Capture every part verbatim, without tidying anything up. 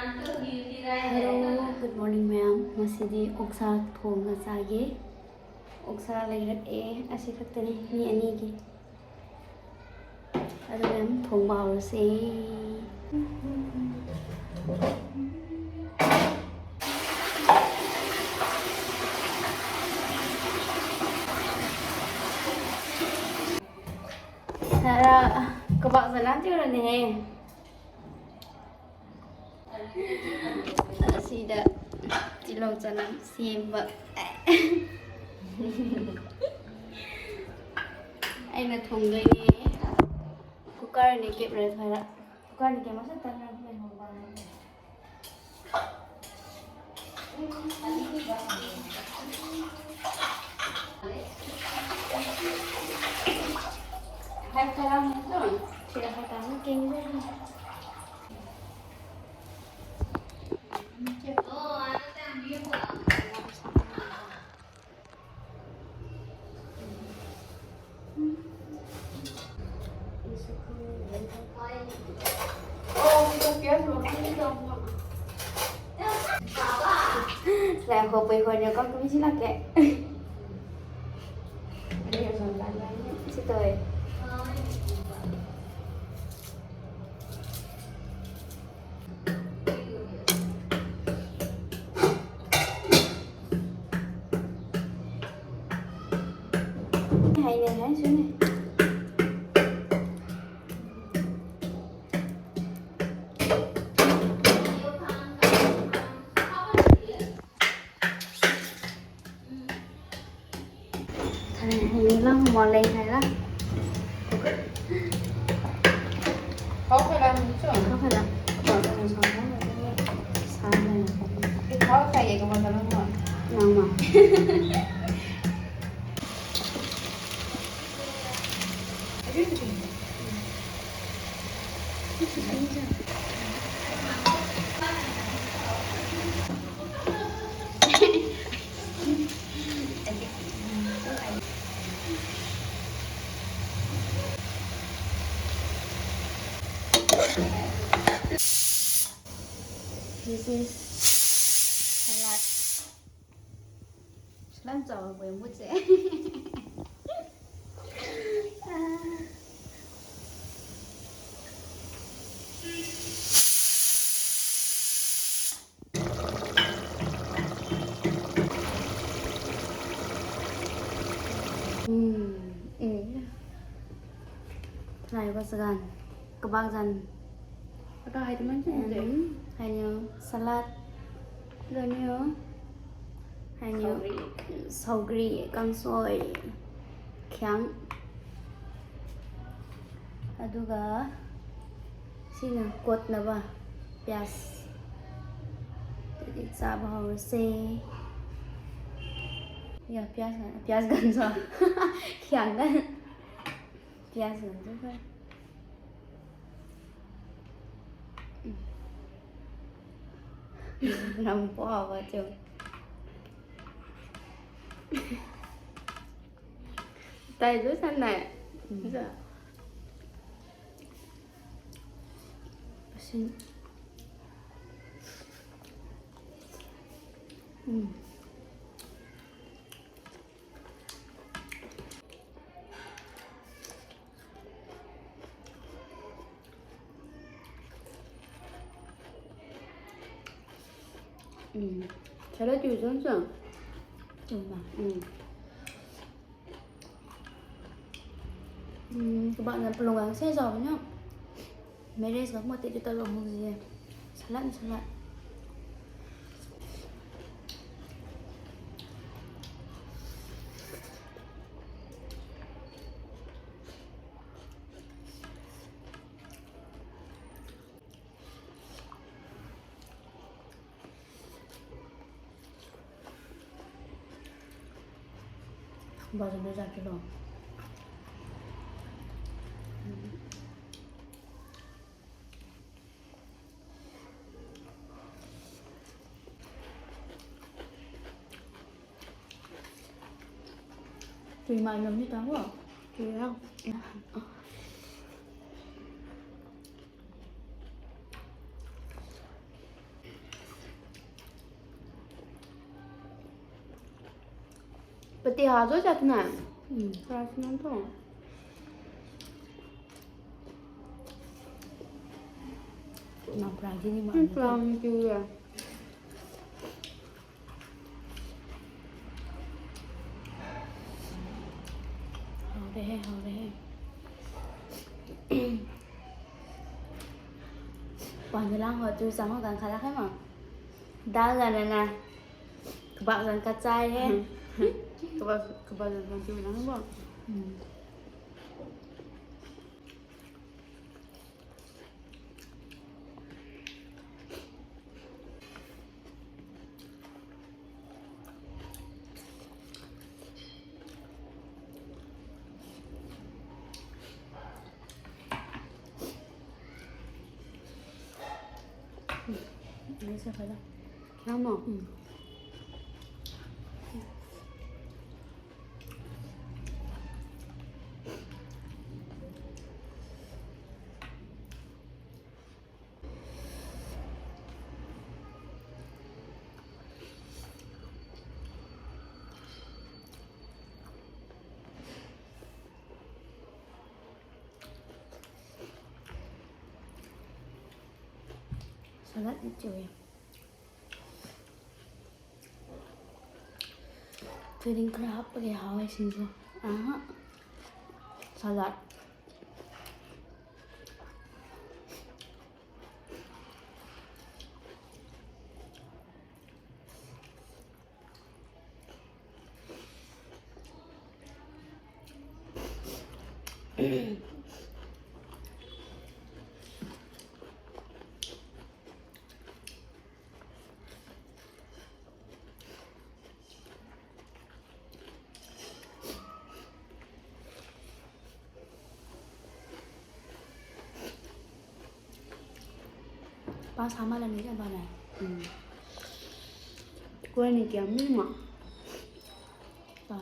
Hello, good morning, ꯃꯌꯥꯝ꯫ ꯉꯁꯤꯗꯤ ꯑꯣꯛꯁꯥ ꯊꯣꯡꯉ ꯆꯥꯒꯦ꯫ ꯑꯣꯛꯁꯥ ꯂꯩꯔꯛꯑꯦ, ꯑꯁꯤ ꯈꯛꯇꯅꯤ ꯃꯤ ꯑꯅꯤꯒꯤ꯫ ꯑꯗꯨ ꯃꯌꯥꯝ ꯊꯣꯡꯕ ꯍꯧꯔꯁꯦ꯫ ꯈꯔ ꯀꯕꯥꯛ ꯆꯅꯥ ꯇꯧꯔꯅꯦꯍꯦ꯫ ꯑꯁꯤꯗ ꯇꯤꯜꯍꯧ ꯆꯅꯝ ꯁꯦꯝꯕ꯫ ꯑꯩꯅ ꯊꯣꯡꯗꯣꯏꯅꯦ꯫ ꯀꯨꯀꯔꯅꯤ ꯀꯦꯞ ꯔꯦꯁ ꯍꯥꯏꯔ꯫ ꯀꯨꯀꯔꯅꯤ ꯀꯦꯞ ꯃꯁꯛ ꯇꯟꯅ ꯂꯩꯍꯧꯕ꯫ ꯉꯥꯏꯈꯣ, ꯄꯩꯈꯣꯏꯅ ꯀꯝ ꯀꯃꯤ ꯁꯤꯜꯂꯛꯀꯦ꯫ ꯁꯤ ꯇꯧꯋꯦ꯫ ꯍꯥꯏꯅꯩ ꯍꯥꯏꯁꯤꯅꯦ꯫ ꯊꯥꯏꯅ ꯍꯌꯦꯡ ꯂꯥꯡ ꯃꯣ ꯂꯩ ꯍꯥꯏꯔ꯫ ꯍꯥꯎꯈ꯭ꯔꯦꯗ ꯅꯪꯁꯨ꯫ ꯍꯥꯎꯈ꯭ꯔꯦꯗ꯫ ꯍꯣꯏ, ꯀꯩꯅꯣ ꯁꯥꯎ ꯍꯥꯎꯈ꯭ꯔꯦ꯫ ꯁꯥ ꯂꯩꯔꯦ꯫ ꯑꯩ ꯊꯥꯎ ꯈꯥꯏꯒꯦ ꯀꯃꯥꯏ ꯇꯧꯔꯝꯃꯣ? ꯅꯪꯃ꯫ This is salad. Salad ꯆꯥꯎꯔꯕꯣ ꯌꯦꯡꯉꯨꯁꯦ꯫ ꯎꯝ, ꯎꯝ꯫ ꯊꯂꯥꯏꯕ ꯆꯒꯥꯟ, ꯀꯕꯥꯛ ꯖꯥꯟ꯫ ꯑꯀꯥ ꯍꯥꯏꯗꯤ ꯃꯟ ꯆꯨꯝꯗꯦ꯫ ꯎꯝ, ꯍꯥꯏꯅꯤꯌꯣ, ꯁꯂꯥꯗ꯫ ꯂꯣꯏꯅꯤꯌꯣ꯫ ꯍꯥꯏꯅꯤꯌꯣ꯫ ꯁꯧꯒ꯭ꯔꯤ꯫ ꯁꯧꯒ꯭ꯔꯤ, ꯀꯥꯡꯁꯣꯏ, ꯈ꯭ꯌꯥꯡ꯫ ꯑꯗꯨꯒ ꯁꯤꯅ ꯀꯣꯠꯅꯕ ꯄꯤꯌꯥꯁ꯫ ꯑꯗꯨꯗꯤ ꯆꯥꯕ ꯍꯧꯔꯁꯦ꯫ ꯌꯥ, ꯄꯤꯌꯥꯁ ꯉꯥ-, ꯄꯤꯌꯥꯁ ꯒꯟꯁꯨ꯫ ꯈ꯭ꯌꯥꯡ ꯒꯟ꯫ ꯄꯤꯌꯥꯁ ꯒꯟꯁꯨ ꯈꯔ꯫ ꯎꯝ꯫ ꯌꯥꯝ ꯄꯣꯛꯑꯕ ꯆꯦ꯫ ꯇꯥꯏꯗꯣ ꯁꯥꯟꯅꯩ꯫ ꯎꯝ꯫ ꯖꯥ꯫ ꯑꯁꯤ꯫ ꯎꯝ꯫ ꯎꯝ꯫ ꯁꯦꯂꯠ ꯇꯨꯏꯁꯟꯁꯨ꯫ ꯆꯨꯝꯃꯦ꯫ ꯎꯝ꯫ ꯎꯝ, ꯀꯕꯥꯛꯅ ꯄꯂꯣꯡꯒꯥꯡꯁꯦ ꯆꯥꯎꯕꯅ꯫ ꯃꯦꯔꯦꯖꯀ ꯃꯣꯠꯇꯦ ꯑꯗꯨ ꯇꯧꯔ ꯑꯃꯨꯛꯁꯦ꯫ ꯁꯂꯥꯠ, ꯁꯂꯥꯠ꯫ ꯕꯖꯟꯗ ꯖꯥꯇꯤꯗꯣ꯫ ꯎꯝ꯫ ꯇꯨꯏ ꯃꯥꯏ ꯂꯝꯅꯤ ꯇꯥꯃꯣ꯫ ꯇꯨꯏ ꯌꯥꯎ꯫ ꯄꯇꯤꯍꯥꯁꯨ ꯆꯠꯅ꯫ ꯎꯝ꯫ ꯀ꯭ꯂꯥꯁ ꯅꯥꯏꯟ ꯇꯣ꯫ ꯅꯝꯕ꯭ꯔꯥꯒꯤꯅꯤ ꯎꯝ, ꯃꯥꯜꯂꯦ꯫ ꯀ꯭ꯂꯥꯁ ꯇꯨ ꯌꯥ꯫ ꯍꯥꯎꯔꯦꯍꯦ, ꯍꯥꯎꯔꯦꯍꯦ꯫ ꯄꯥꯟꯖꯂꯥꯡ ꯍꯣ ꯇꯨ ꯆꯥꯃ ꯀꯥꯟ ꯈꯔ ꯈꯔ ꯃꯥ꯫ ꯗꯥꯜ ꯒꯅꯅ ꯈꯨꯕꯥꯛ ꯂꯪꯀ ꯆꯥꯏꯍꯦ꯫ ꯈꯨꯕꯥꯛ, ꯈꯨꯕꯥꯛ ꯂꯪꯀ ꯆꯨꯏ ꯅꯪꯕꯣ? ꯎꯝ꯫ ꯎꯝ, ꯂꯣꯏꯁꯤꯟꯈ꯭ꯔꯦꯗ꯫ ꯌꯥꯝꯃꯣ? ꯎꯝ꯫ ꯁꯂꯥꯗ ꯆꯤꯛꯑꯦ꯫ ꯊꯣꯏꯗꯤꯡ ꯈꯔ ꯍꯥꯞꯄꯒꯦ, ꯍꯥꯎꯋꯦ ꯁꯤꯡꯖꯨ꯫ ꯑꯍ꯫ ꯁꯂꯥꯗ꯫ ꯄꯥ ꯁꯥ ꯃꯥꯜꯂꯝꯃꯤ ꯀꯩꯅꯣ ꯅꯪ꯫ ꯎꯝ꯫ ꯀꯣꯏꯅꯤ ꯀꯌꯥꯝ ꯃꯤꯃꯣ? ꯄꯥ꯫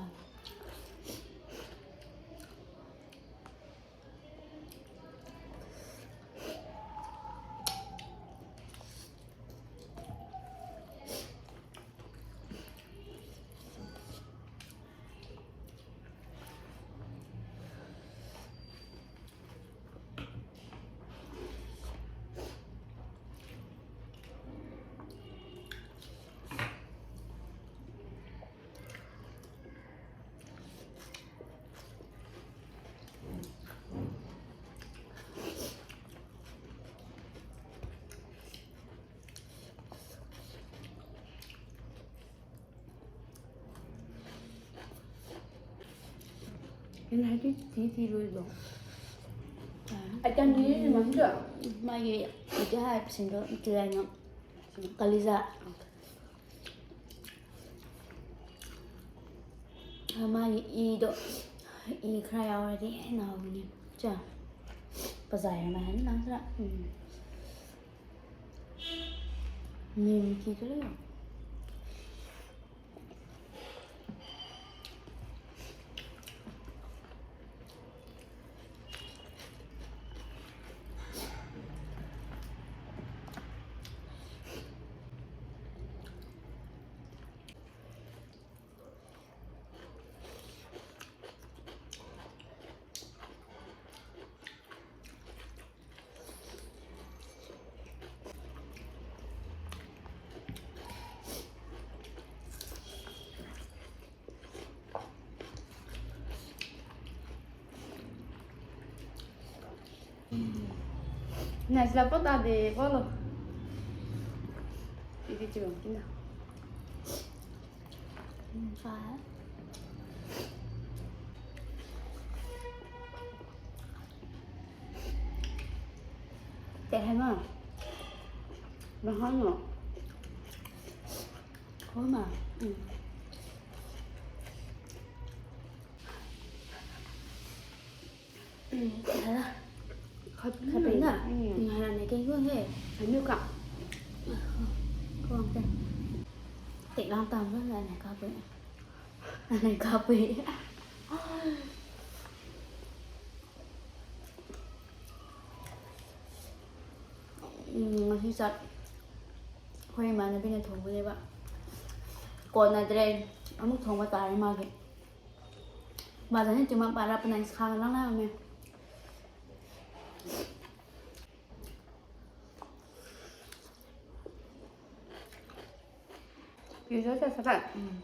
ꯍꯥꯏꯗꯤ ꯊꯤ ꯊꯤꯔꯣꯏꯗꯣ꯫ ꯑꯥꯏꯇꯦꯝꯗꯤ ꯁꯤꯃꯟꯗ꯭ꯔꯣ? ꯃꯥꯒꯤ ꯍꯧꯖꯤꯛ ꯍꯥꯏꯕꯁꯤꯡꯗꯣ ꯀꯩ ꯍꯥꯏꯅꯣ? ꯀꯂꯤꯖꯥ꯫ ꯃꯥꯒꯤ ꯏꯗꯣ, ꯏ ꯈꯔ ꯌꯥꯎꯔꯗꯤ ꯍꯦꯟꯅ ꯍꯥꯎꯕꯅꯦ꯫ ꯆꯥ꯫ ꯕꯖꯥꯔ ꯃꯥꯟꯍꯟ ꯂꯥꯛꯁꯤꯔꯥ? ꯎꯝ꯫ ꯅꯤꯝꯀꯤꯗꯣ ꯂꯩꯔꯣ? Nice la pota de bolo. Iti chibo, kinda. ꯎꯝ, ꯐꯔꯦ꯫ ꯀꯩ ꯍꯥꯏꯅꯣ? ꯃꯍꯥꯎꯅꯣ? ꯍꯣꯏ, ꯃꯥ꯫ ꯎꯝ꯫ ꯎꯝ, ꯈꯔ꯫ ꯈꯠ-, ꯈꯠꯄꯩꯅ? ꯎꯝ꯫ ꯎꯝ, ꯍꯥꯟꯅ ꯀꯩꯅꯣ ꯍꯦ꯫ ꯑꯅꯨꯀ꯫ ꯈꯣꯡꯁꯦ꯫ ꯇꯦꯛꯂꯥꯡ ꯇꯥꯡꯕ ꯑꯅ ꯀꯥꯞꯄꯩ꯫ ꯑꯅ ꯀꯥꯞꯄꯩ꯫ ꯎꯝ, ꯉꯁꯤ ꯆꯥꯛ ꯑꯩꯈꯣꯏ ꯏꯃꯥꯟꯅꯕꯤꯅ ꯊꯣꯡꯕꯅꯦꯕ꯫ ꯀꯣꯟꯅꯗ꯭ꯔꯦ꯫ ꯑꯃꯨꯛ ꯊꯣꯡꯕ ꯇꯥꯔꯦ ꯃꯥꯒꯤ꯫ ꯕꯥꯖꯥꯔꯗ ꯇꯤꯃꯥ ꯄꯥꯔꯥ ꯄꯅꯥꯏ ꯁꯥꯡꯅ ꯂꯥꯡꯂꯛꯑꯝꯃꯦ꯫ ꯄꯤꯖꯥ ꯆꯥꯁꯜꯂꯦ꯫ ꯎꯝ꯫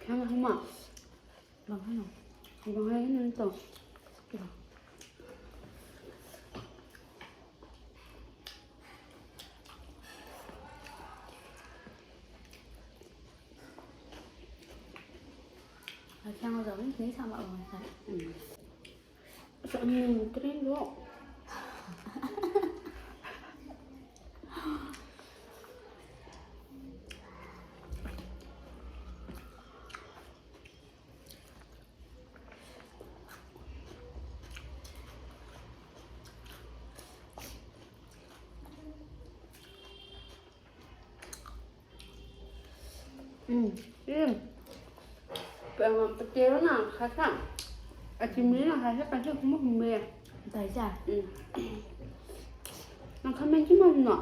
ꯈꯪꯉꯕ? ꯂꯧꯍꯜꯂꯣ꯫ ꯂꯧꯍꯜꯂꯣ ꯅꯪ ꯇꯧ꯫ ꯌꯥꯝ ꯉꯧꯖꯕꯅꯤ, ꯈꯤꯇꯪ ꯁꯥꯕ ꯉꯁꯥꯏ꯫ ꯎꯝ꯫ ꯑꯁ, ꯌꯥꯝ ꯃꯨꯟꯗ꯭ꯔꯤꯗꯣ꯫ ꯎꯝ, ꯎꯝ꯫ ꯄꯦꯔꯣꯅ ꯈꯥꯁꯥ꯫ ꯑꯆꯤꯃꯤꯅ ꯈꯥꯁꯥ ꯀꯥꯁꯥ ꯍꯨꯝ ꯍꯨꯝꯃꯦ꯫ ꯗꯥꯏꯖꯥ꯫ ꯎꯝ꯫ ꯅꯪ ꯈꯥꯃꯦꯟ ꯆꯤꯃꯟꯅꯣ?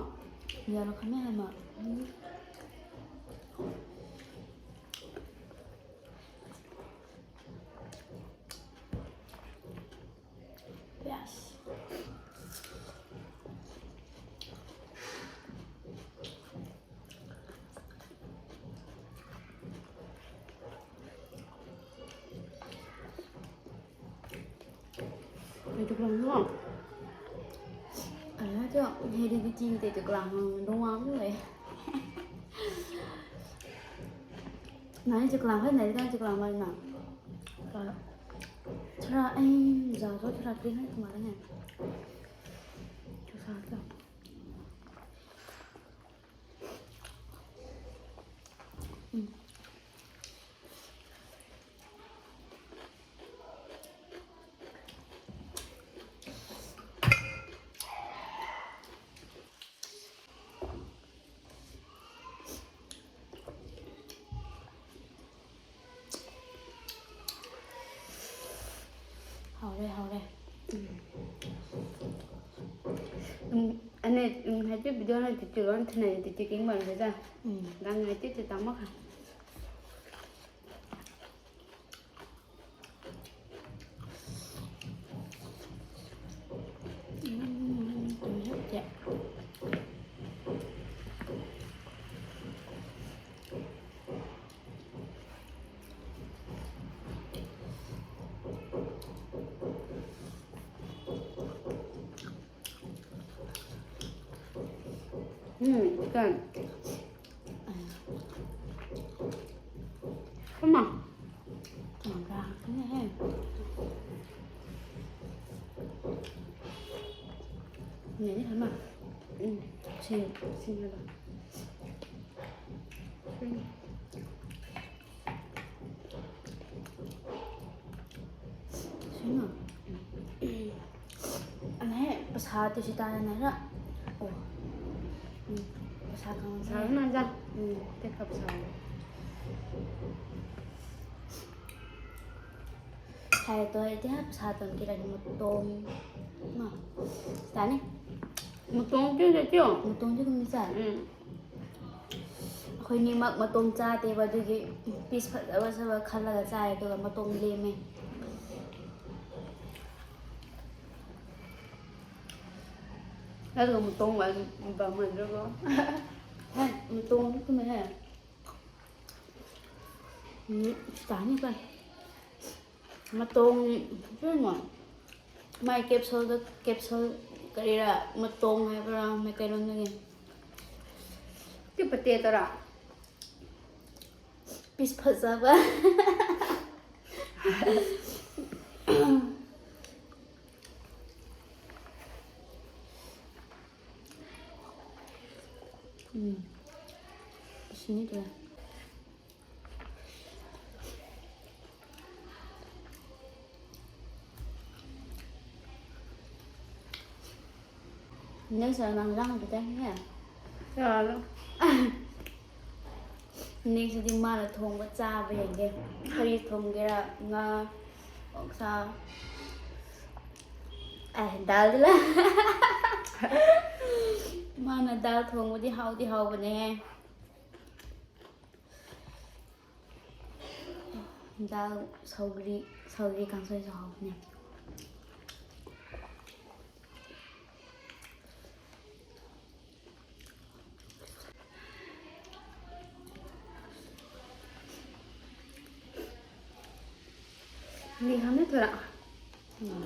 ꯌꯥꯔꯣ ꯈꯥꯃꯦꯟ ꯍꯥꯏꯃ꯫ ꯎꯝ꯫ Yes. Ito ko lang mo. Ano to? Heredity dito ko lang. Dunga mo eh. Nani chuklang ka, nani chuklang mo na. Chara, ay, jago chara kring hai tumara hai. Chusa to. ꯍꯥꯎꯔꯦ, ꯍꯥꯎꯔꯦ꯫ ꯎꯝ꯫ ꯎꯝ, ꯑꯅꯦ, ꯎꯝ, ꯍꯥꯏꯗꯤ video ꯅ ꯇꯤꯇꯤ ꯂꯣꯟ ꯊꯤꯅꯩ, ꯇꯤꯇꯤ king ꯕꯟ ꯍꯥꯏꯖ꯫ ꯎꯝ꯫ ꯅꯪ ꯍꯥꯏꯗꯤ ꯇꯤꯇꯤ ꯇꯥꯃꯣ ꯈ꯫ ꯎꯝ, ꯀꯩ? ꯍꯩꯃꯥ꯫ ꯎꯝ, ꯁꯤꯡꯅꯕ꯫ ꯁꯤꯅ꯫ ꯑꯅꯦ, ꯄꯩꯁꯥ ꯇꯨꯁꯤ ꯇꯥꯔꯅ ꯔ꯫ ꯑꯣ꯫ ꯎꯝ, ꯄꯩꯁꯥ ꯀꯥꯡꯁꯦ꯫ ꯁꯥꯔꯅ ꯖꯥ꯫ ꯎꯝ꯫ ꯇꯦꯛ ꯈꯞ ꯁꯥꯔꯅ꯫ ꯍꯥꯏ ꯇꯣ ꯑꯩꯗꯤ ꯍꯥꯞ ꯁꯥ ꯇꯝ ꯀꯤꯔꯥꯅꯤ ꯃꯇꯣꯡ꯫ ꯃꯥ꯫ ꯇꯥꯅꯤ꯫ ꯃꯇꯣꯡ ꯀꯤꯔ ꯀꯤꯌꯣ꯫ ꯃꯇꯣꯡꯗꯤ ꯑꯗꯨꯝ ꯆꯥꯏ꯫ ꯎꯝ꯫ ꯑꯩꯈꯣꯏꯅꯤꯃꯛ ꯃꯇꯣꯡ ꯆꯥꯗꯦꯕ, ꯑꯗꯨꯒꯤ ꯄꯤꯁ ꯐꯖ ꯐꯖꯕ ꯈꯜꯂꯒ ꯆꯥꯏ, ꯑꯗꯨꯒ ꯃꯇꯣꯡ ꯂꯦꯝꯃꯦ꯫ ꯑꯗꯨꯒ ꯃꯇꯣꯡ ꯕ-, ꯕꯃꯟꯗ꯭ꯔꯕꯣ? ꯍꯦ, ꯃꯇꯣꯡꯗꯤ ꯊꯨꯝꯃꯦꯍꯦ꯫ ꯎꯝ, ꯇꯥꯅꯤ ꯀꯥꯏ꯫ ꯃꯇꯣꯡ, ꯀꯩꯅꯣ, ꯃꯥꯏ ꯀꯦꯞꯁꯨꯜꯗ, ꯀꯦꯞꯁꯨꯜ ꯀꯔꯤꯔꯥ, ꯃꯇꯣꯡ ꯍꯥꯏꯕ꯭ꯔꯥ ꯃꯩꯇꯩꯂꯣꯟꯗꯒꯤ? ꯁꯤ ꯄꯇꯦꯇꯔꯥ? ꯄꯤꯁ ꯐꯖꯕ꯫ ꯎꯝ꯫ ꯁꯤꯅꯤꯗꯨꯔꯥ? Next time ꯅꯪ ꯏꯟꯖꯥꯡ ꯍꯥꯎꯕ ꯆꯥꯅꯤꯡꯉꯦ? ꯌꯥꯔꯣꯏ꯫ Next ꯇꯗꯤ ꯃꯥꯅ ꯊꯣꯡꯕ ꯆꯥꯕ ꯌꯦꯡꯒꯦ꯫ ꯀꯔꯤ ꯊꯣꯡꯒꯦꯔꯥ? ꯉꯥ, ꯑꯣꯛꯁꯥ, ꯑꯦ, ꯗꯥꯜꯗꯤ ꯂ-, ꯃꯥꯅ ꯗꯥꯜ ꯊꯣꯡꯕꯗꯤ ꯍꯥꯎꯗꯤ ꯍꯥꯎꯕꯅꯦꯍꯦ꯫ ꯗꯥꯜ, ꯁꯧꯒ꯭ꯔꯤ, ꯁꯧꯒ꯭ꯔꯤ ꯀꯥꯡꯁꯣꯏꯁꯨ ꯍꯥꯎꯕꯅꯦ꯫ ꯃꯤ ꯈꯝꯅ ꯊꯣꯔꯛ꯫ ꯎꯝ꯫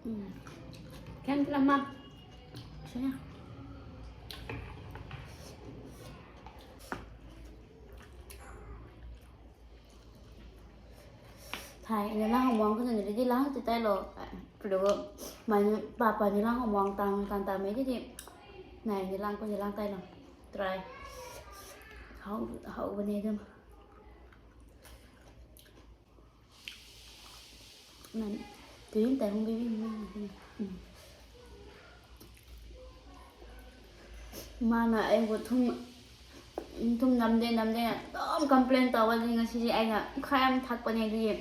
ꯎꯝ꯫ ꯀꯌꯥꯝ ꯇꯂꯝꯃ? ꯁꯤꯅ꯫ ꯍꯥꯏ, ꯅꯦꯂꯥ ꯍꯣꯃꯣꯡ ꯀꯩꯅꯣꯗꯨꯗꯤ ꯂꯥꯡ ꯇꯤ ꯇꯥꯏꯂꯣ꯫ ꯑꯗꯨꯒ ꯃꯥꯏꯅ ꯄꯥꯄꯥ ꯅꯦꯂꯥ ꯍꯣꯃꯣꯡ ꯇꯥꯡ ꯇꯥꯟ ꯇꯥꯃꯩꯗꯨꯗꯤ ꯅꯥꯏ ꯅꯦꯂꯥꯡ ꯀꯣꯏ ꯅꯦꯂꯥꯡ ꯇꯥꯏꯂꯣ꯫ ꯇ꯭ꯔꯥꯏ꯫ ꯍꯥꯎ-, ꯍꯥꯎꯕꯅꯦ ꯑꯗꯨꯝ꯫ ꯅꯪ ꯇꯨꯌꯦꯟ ꯇꯥꯏꯍꯨꯝ ꯕꯤꯕꯤ ꯃꯃꯤꯡ ꯍꯥꯏꯕꯅꯦ꯫ ꯎꯝ꯫ ꯃꯥꯅ ꯑꯩꯕꯨ ꯊꯨꯝ, ꯊꯨꯝ ꯅꯝꯗꯦ, ꯅꯝꯗꯦ ꯑꯗꯨꯝ complain ꯇꯧꯕ꯫ ꯑꯗꯨꯒꯤ ꯉꯁꯤꯁꯦ ꯑꯩꯅ ꯈꯔ ꯌꯥꯝ ꯊꯛꯄꯅꯦ, ꯑꯗꯨꯒꯤ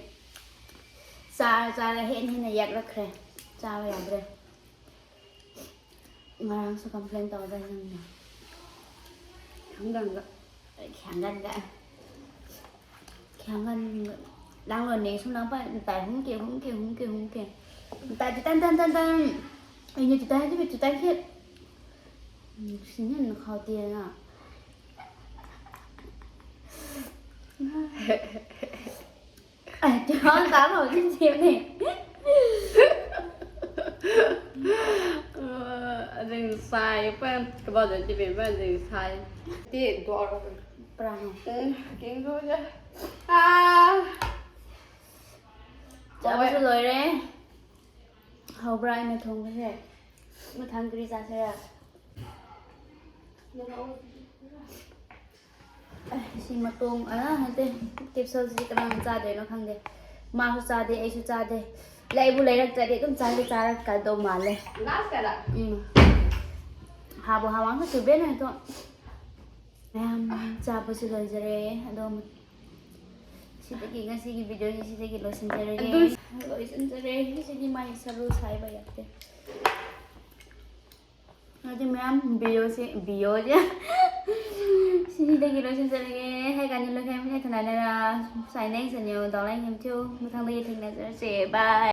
ꯆꯥꯔ ꯆꯥꯔ ꯍꯦꯟꯅ ꯍꯦꯟꯅ ꯌꯥꯛꯂꯛꯈ꯭ꯔꯦ꯫ ꯆꯥꯕ ꯌꯥꯗ꯭ꯔꯦ꯫ ꯉꯔꯥꯡꯁꯨ complain ꯇꯧꯗꯥꯏ ꯅꯪꯅ? ꯈꯪꯒꯟꯒ꯫ ꯈꯪꯒꯟꯒ꯫ ꯈꯪꯒꯟꯒ꯫ ꯂꯥꯡꯂꯣꯅꯦ, ꯁꯨꯝ ꯂꯥꯡꯄꯥ-, ꯇꯥꯏ ꯍꯨꯝꯀꯦ, ꯍꯨꯝꯀꯦ, ꯍꯨꯝꯀꯦ, ꯍꯨꯝꯀꯦ꯫ ꯇꯥꯏ ꯇꯥꯟ ꯇꯥꯟ ꯇꯥꯟ ꯇꯥꯟ꯫ ꯑꯩꯅ ꯇꯨ ꯇꯥꯏ ꯇꯨ ꯇꯥꯏ ꯈꯦ꯫ ꯁꯤꯅ ꯈꯥꯎꯇꯦꯅ꯫ ꯑꯩ ꯇꯤꯍꯥꯟ ꯇꯥꯕ ꯍꯧꯖꯤꯛ ꯁꯦꯝꯅꯦ꯫ ꯑꯗꯨ ꯁꯥꯏ ꯄ ꯀꯕꯥꯗ ꯇꯤꯕꯦ ꯄ ꯑꯗꯨ ꯁꯥꯏ꯫ ꯇꯤ ꯗꯣꯔ꯫ ꯄ꯭ꯔꯥꯅꯣ꯫ ꯎꯝ, ꯀꯤꯡꯗꯨꯗ꯫ ꯑꯥ꯫ ꯆꯥꯕꯁꯨ ꯂꯣꯏꯔꯦ꯫ ꯍꯥꯎꯕ꯭ꯔꯥ ꯑꯩꯅ ꯊꯣꯡꯕꯁꯦ? ꯃꯊꯪ ꯀꯔꯤ ꯆꯥꯁꯤꯔꯥ? ꯑꯦ, ꯁꯤ ꯃꯇꯣꯡ, ꯑ, ꯅꯠꯇꯦ, ꯀꯦꯞꯁꯨꯜꯁꯤꯗꯤ ꯀꯅꯥꯅ ꯆꯥꯗꯣꯏꯅꯣ ꯈꯪꯗꯦ꯫ ꯃꯥꯁꯨ ꯆꯥꯗꯦ, ꯑꯩꯁꯨ ꯆꯥꯗꯦ꯫ ꯂꯩꯕꯨ ꯂꯩꯔꯛꯇ꯭ꯔꯗꯤ ꯑꯗꯨꯝ ꯆꯥꯒꯦ ꯆꯥꯔꯛꯀꯗꯧ ꯃꯥꯜꯂꯦ꯫ ꯂꯥꯁ ꯀꯗ? ꯎꯝ꯫ ꯍꯥꯕꯨ ꯍꯥꯋꯥꯡꯁꯨ ꯆꯨꯕꯦꯅ ꯑꯗꯣ꯫ ꯃꯌꯥꯝ ꯆꯥꯕꯁꯨ ꯂꯣꯏꯖꯔꯦ꯫ ꯑꯗꯣ ꯁꯤꯗꯒꯤ ꯉꯁꯤꯒꯤ videoꯁꯤ ꯁꯤꯗꯒꯤ ꯂꯣꯏꯁꯤꯟꯖꯔꯒꯦ꯫ ꯑꯗꯨ ꯂꯣꯏꯁꯤꯟꯖꯔꯦ꯫ ꯁꯤꯗꯤ ꯃꯥꯒꯤ ꯁꯔꯨ ꯁꯥꯏꯕ ꯌꯥꯗꯦ꯫ ꯑꯗꯨꯗꯤ ꯃꯌꯥꯝ videoꯁꯦ, videoꯁꯦ ꯁꯤꯗꯒꯤ ꯂꯣꯏꯁꯤꯟꯖꯔꯒꯦ꯫ ꯍꯥꯏ ꯀꯥꯟꯗ ꯂꯣꯏꯈꯥꯏ ꯃꯤꯅ ꯊꯅꯥꯅꯔ ꯁꯥꯏꯅꯩ ꯁꯅꯤꯌꯣ ꯗꯥꯎꯂꯥꯏ ꯌꯦꯡꯊꯤꯌꯨ꯫ ꯃꯊꯪꯗꯒꯤ ꯊꯦꯡꯅꯖꯔꯁꯦ꯫ Bye꯫